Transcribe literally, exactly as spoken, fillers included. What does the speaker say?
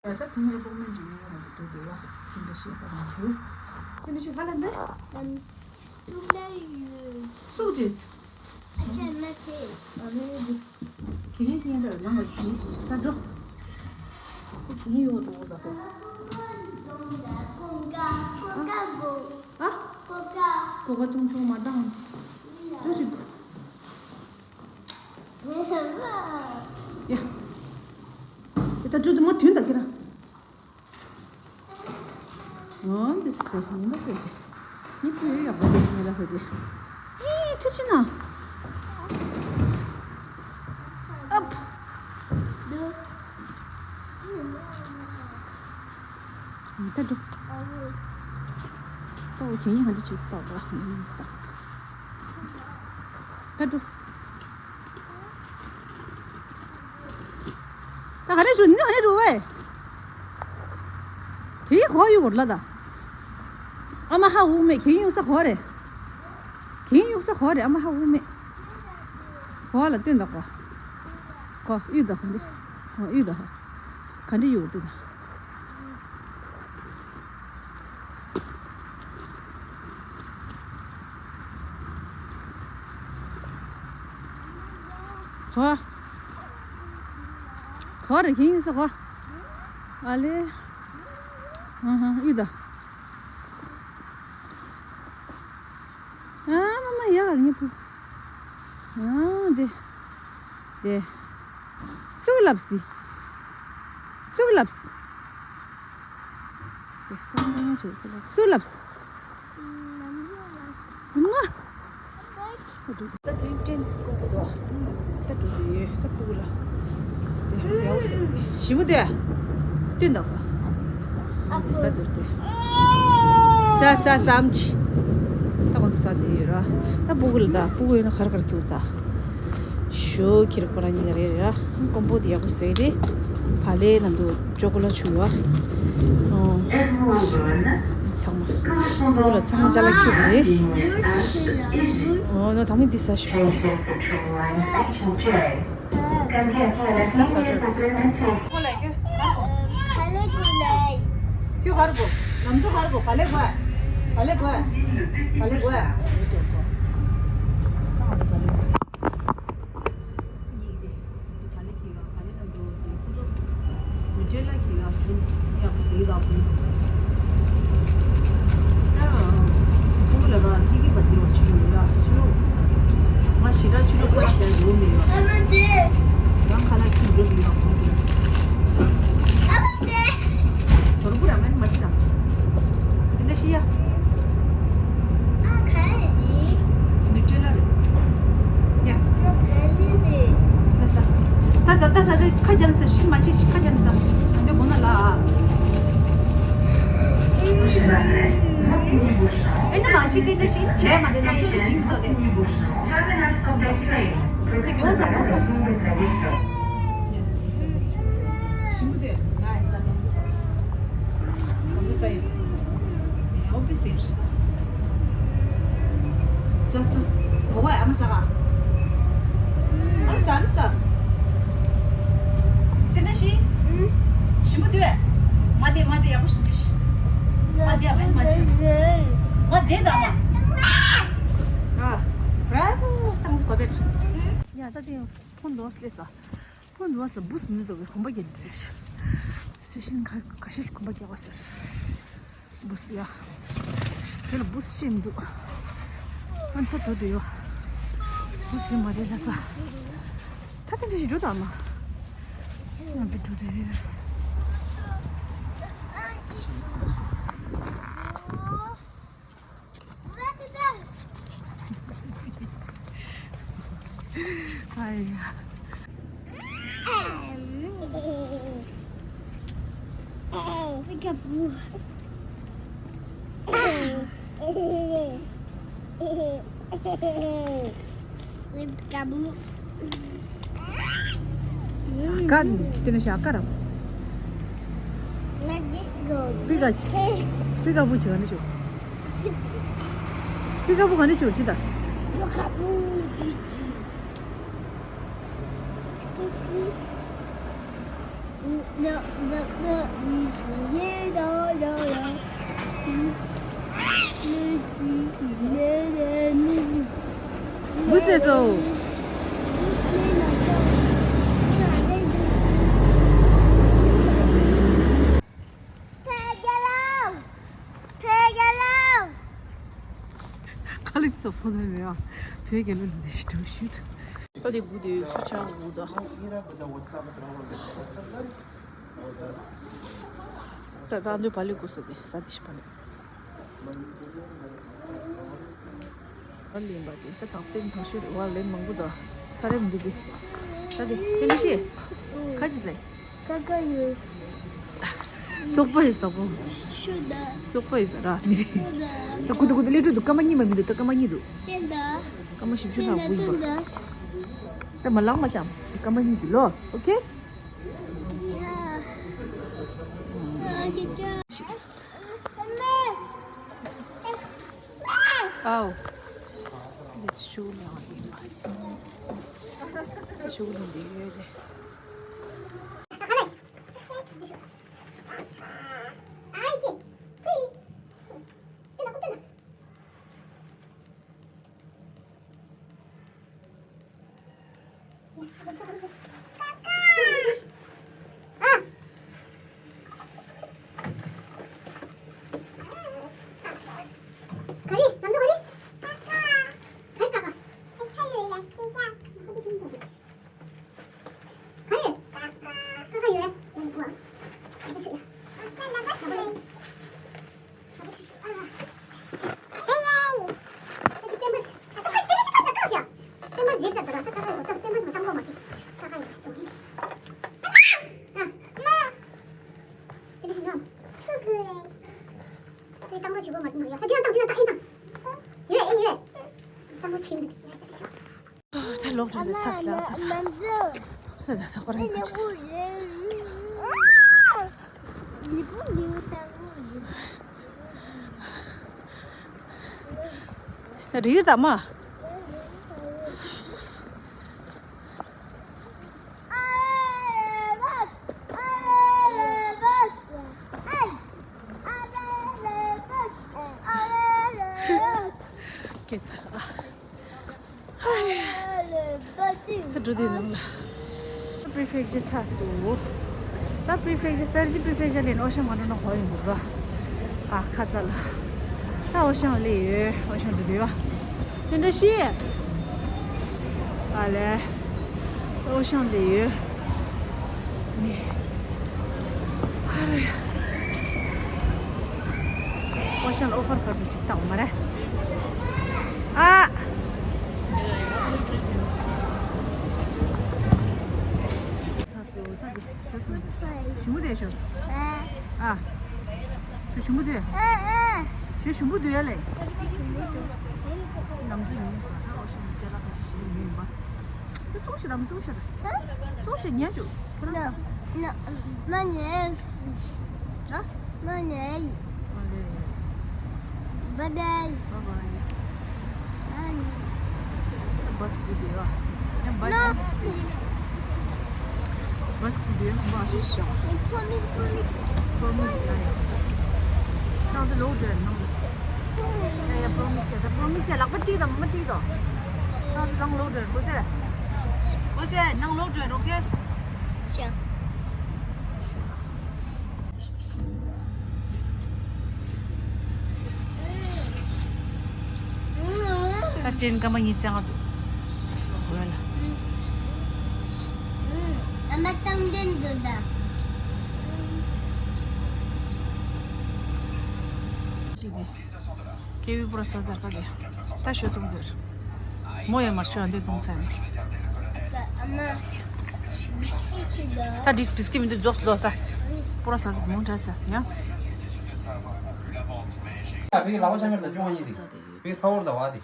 ད་དེ་ནས་ཨེ་པོག་མེན་ཇི་ནས་ང་རང་གི་འགྲོ་འདུག་ཡ། དེ་འདྲ་ཞིག་ཧ་ལམ་གྱིས། དེ་འདྲ་ཞིག་ཧ་ལམ་འདི། Um, too many. སུ་རེད། I can't make it. ཨ་རེ་རེ། དེ་ཡིན་དེ་ཡིན་ད་ལམ་བ་ཞིག་ད་འགྲོ། ཁོ་དེ་ཡིན་ཡོད་འགྲོ་འོ་ད་ཁོ། ཨ། ཀོ་ཀ་འཐུང་ཆོག་མ་བཏང་། འགྲོ་ཅིག་ཡ། ད་འགྲོ་དུ་མ་དུས་ད་ཁྱེད་རང་། འོ་འདི་ཟེར་ཉི་མ་ཟེར་ཏེ། ཉི་ཁུ་ཡོད་ཡག་པོ་དེ་ཉི་ལ་ཟེར་ཏེ། ཨེ་ཁྱོད་ཅི་ན། ཨབ། ད་འགྲོ། ད་འོ་ཁྱེད་ཉིད་ང་འདི་ཅིག་ལྟ་བ་ད། ད་འགྲོ། ད་ག་རེ་འགྲོ་ནི་ག་རེ་འགྲོ་བས། དེའི་གོ་ཡུ་གོར་ལ་ད། ཨ་མ་ཧ་འུ་མེ་གེ་ཡུ་ས་གོ་རེ། གེ་ཡུ་ས་གོ་རེ་ཨ་མ་ཧ་འུ་མེ། གོ་ལ་སྟོན་ད་གོ། གོ་ཡུ་ད་གོ་འདི། གོ་ཡུ་ད་གོ། ག་འདྲི་ཡུ་སྟོན་ད། གོ། གོ་རེ་གིན་ཡིན་ས་གོ། ཨ་ལེ། ཨ་ཧ་ཡུ་ད། ཨ་མ་མ་ཡ་གར་ཉེ་པུ། ཨ་དེ། དེ། སུ་ལབས་དེ། སུ་ལབས། དེ་སང་ཉེ་ཆུ་སུ་ལབས། ཟུམ་ང་། ད་དེ་ཏྲེན་འདི་སྐོར་པོ་དོ། ད་འགྲོ་དེ་ད་སྤུ་གུ་ལ། དེ་ཡའོ་ཟེར་དེ་ཞི་མོ་དེ། ཏུན་དང་པ། ས་དུར་དེ། ས་ས་སམ་ཆི། ད་ཁོང་ཚོ་ས་དེ་ཡོད་ར། ད་སྤུ་གུ་ལ་ད་སྤུ་གུ་ཡོད་ན་གར་གར་ཁྱུར་ད། ཞོ་ཁྱེར་ཁོ་རང་ཉིད་རེད་ར། ཀོང་པོ་དེ་ཡག་པོ་ཟེར་རེད། བ་ལེ་ནང་དུ་ཅོ་ཀོ་ལ་ཆུ་ཡོད། ཨོ། ཚང་མ། སྤུ་གུ་ལ་ཚང་མ་ཅ་ལག་ཁྱུག་རེད། ཨོ་ན་ད་མི་འདི་ས་ཞོ། ད་ས་ཅོ། ཁོ་ལ་ཡོད་གར་གོ། ཁྱོད་གར་གོ། ལམ་དུ་གར་གོ། བ་ལེ་གོ། བ་ལེ་གོ། བ་ལེ་གོ། ད་ང་ཚོ་བ་ལེ་གོ། གཉིས་དེ། ག་ལེ་ཁྱི་ཡོད། ག་ལེ་ན་འགྲོ་དེ་ཁོ་ཚོ། མི་ཇེ་ལ་ཁྱི་ཡོད། ཡག་པོ་ཟེར་ཡག་པོ། ད། ཁོ་ལ་ར་ཁྱི་ཁྱི་པ་དེ་བ་ཆི་ཡོད་ལ་ཆི་ཡོད། ང་ཞི་ར་ཆི་ཡོད་ཁ་ལ་ཟེར་འགྲོ་མི་ཡོད། རང་ཁ་ལ་ཁྱི་འགྲོ་དེ་ཡག་པོ་དེ། ཟོར་བུ་ར་མན་མ་ཤི་ར། དེ་འདྲ་ཤི་ཡ། ཨ་ཁ་ཡ་ཇི། ནུ་ཅེ་ལ་རེད། ཡ། ཁ་ལི་རེད། ད་ས། ད་ད་ད་ས་དེ་ཁ་རྒྱ་ན་ས་ཤི་མ་ཤི་ཤི་ཁ་རྒྱ་ན་ས། ཨ་འདི་གོ་ན་ལ་ཨ། ཨེ་ན་མ་ཅི་དེ་འདྲ་ཤི་བྱས་མ་དེ་ནམ་རྒྱུན་དུ་ཇི་འདུག་དེ། དེ་གོ་ས་གོ་ས། ཞིམ་པོ་དེ་ང་ཡི་ས་ནམ་ཚོ་ས། ཁོང་ཚོ་ས་ཡིན། ཨོ་པེ་སེ་ཡིན་ས། ས་ས། མོ་བ་ཨ་མ་ས་ག་ཨ་ས་ཨ་ས། དེ་ན་ཤི། ཞིམ་པོ་དུས། མ་དེ་མ་དེ་ཡག་པོ་ཞིག་དེ་ཤི། མ་དེ་ཨ་མ་མ་ཆེ། མ་དེ་ད་མ། ཨ། བྲ་བོ་ཏང་སུ་གོ་བེར། ཡ་ད་དེ་ཡང་ཕོན་དོ་སླེ་ས། ཁོ་འདུག་བ་ས་བུ་སུ་ནི་འདུག་གི་གོམ་པ་རྒྱབ་འདྲ་ཞེ་ཤིང་ཁ་ཁ་ཤས་ཤིག་གོམ་པ་རྒྱག་པ་ཟེར། བུ་སུ་ཡ། དེ་ལ་བུ་སུ་ཅི་མི་འདུག་ཨ་ད་འགྲོ་དུ་ཡོ། བུ་སུ་མ་རེད་ལ་ས། ད་ད་འདྲ་ཞིག་འགྲོ་དང་མ། ང་ཚོ་འགྲོ་དུ་ཡོ། ཨ་ཡ། Peekaboo. Peekaboo. ཀ་དེ་ནས་ཤ་ཀ་ར། Let's just go. པི་ཀ་ཅི། པི་ཀ་བུ་ཅི་ག་ནས་ཤོག་པི་ཀ་བུ་ག་ནས་ཤོག་ཅི་ད། Peekaboo. Who says so? ཁ་ལི་སོབ་སོབ་ནས་མེད་ཨ། བོད་རྒྱལ་ལོ་འདི་ཞིག་འགྲོ་ཤུལ་དུ། ཨ་དེ་དགུ་དེ་ཚུར་ཆག་འོ་ད། ད་ད་འདོད་པ་ལི་དགུ་སོ་དེ་ས་དེ་ཞིག་པ་ལི། ཨ་ལེན་པ་དེ་ད་དང་པོ་དང་ཤོས་རེད་བ། ལེན་མང་པོ་ད་ས་རེད་མི་འདུག་དེ། ད་དེ་དེ་འདི་ཤེས། ཁ་ཅིག་ཟེར། ཀ་ཀ་ཡོད། བཙོག་པ་ཡོད་ས་པོ། ཤོད་ད། བཙོག་པ་ཡོད་ས་ར། ཤོད་ད། ད་ཀུ་ཏུ་ཀུ་ཏུ་ལས་ཀྲུ་འདུག་སྐར་མ་གཉིས་མ་མི་འདུག་ད་སྐར་མ་གཉིས་འདུག་སྟན་ད། སྐར་མ་བཞི་བཅུ་ལྷག་སྟན་ད་དགུ་ཡིན་པ། སྟན་ད། ད་མ་ལངས་མ་ཅམ་སྐར་མ་གཉིས་འདུག་ལོ། ཨོ་ཁེ། ཡ། ཨོ་ཁེ་ཅོ། ཨའོ། འདི་ཆུ་ལེན་པ་ཡིན་པ། ཆུ་ལེན་འདི་ཡོད་རེད། ད་ལོག་འགྲོ་ཚར་ལ་ཚར་ཚར་ཚར་ཚར་ཁོ་རང་ཚར་ཚར། ད་རི་རི་ད་མ། ཀེ་ས་ལ། ད་འགྲོ་དུས་ནང་ལ། ད་པི་རི་ཕེག་ཅར་ཚར་སོང་། ད་པི་རི་ཕེག་ཅར་གསར་བརྗེ་པི་རི་ཕེག་ཅར་ལ་ཨོ་ཤང་མ་འགྲོ་ན་ཧོ་ཡོང་གི་ར། ཨ་ཁ་ཚ་ལ། ད་ཨོ་ཤང་ལ་ཡོད། ཨོ་ཤང་འགྲོ་དུས་བ། དེ་འདྲ་ཤི། ཨ་ལེ། ཨོ་ཤང་ལ་ཡོད། ནི། ཧ་རེ། ཨོ་ཤང་ལ་ཨོ་ཕར་ཕར་དུ་ཅིག་བཏང་མ་རེད། ཨ། ཞུ་མུ་དེ་ཞུ། ཨ། ཞུ་མུ་དེ། ཞུ་ཞུ་མུ་དེ་ལེ། ནམ་དུ་ཉིན་སོ་ད་ཨོ་ཤང་ཅ་ལག་ཁ་ཤས་ཤིག་ཡིན་པ། ཙོག་ཤི་དང་ཙོག་ཤི་དང་། ཙོག་ཤི་ཉན་ཅུ། ཁོ་རང་ས། མ་ཉན་སི། ཨ། མ་ཉན་ཡི། ཨ་ལེ། Bye bye. Bye bye. Bus སྒུག་དེ་ཨ། ན་bus. No. Bus སྒུག་དེ་bus ཞོག Promise, promise. Promise ཨ་ཡ། ནང་དུ་ལོག་འགྲོ་ནང་། ཡ་ཡ་promise ཡ་ད་promise ཡ་ལག་པ་བཀྲིས་དང་མ་བཀྲིས་དང་། ནང་དུ་ནང་ལོག་འགྲོ་གོ་སེ། གོ་སེ་ནང་ལོག་འགྲོ་རོགས་ཁེ། ཤ། ད་ཀྲེན་སྐར་མ་གཉིས་བརྩེགས་འདུག་འོ་ལ། ཨ་མ་བཏང་དེ་འདུག་ད། ཁེ་བི་པུ་ར་ས་ཟར་ད་དེ། ད་ཞོ་བཏུང་དེར། མོ་ཡང་མར་ཆུ་ཨ་འདི་བཏུང་ས་ཡིན། ད་ཨ་མ། བིས་ཀི་ཊི་ཆེ་ད། ད་ཌིས་བིས་ཀི་མི་འདུག་རྫོགས་སོ་ད། པུ་ར་ས་ཟར་མོ་འདྲ་ས་ཡ། ཡ་བི་ལ་བ་ཤ་མེར་ད་ཅུང་ཨ་ཡིན་དེ། བི་ཐ་བོར་ད་བ་དེ།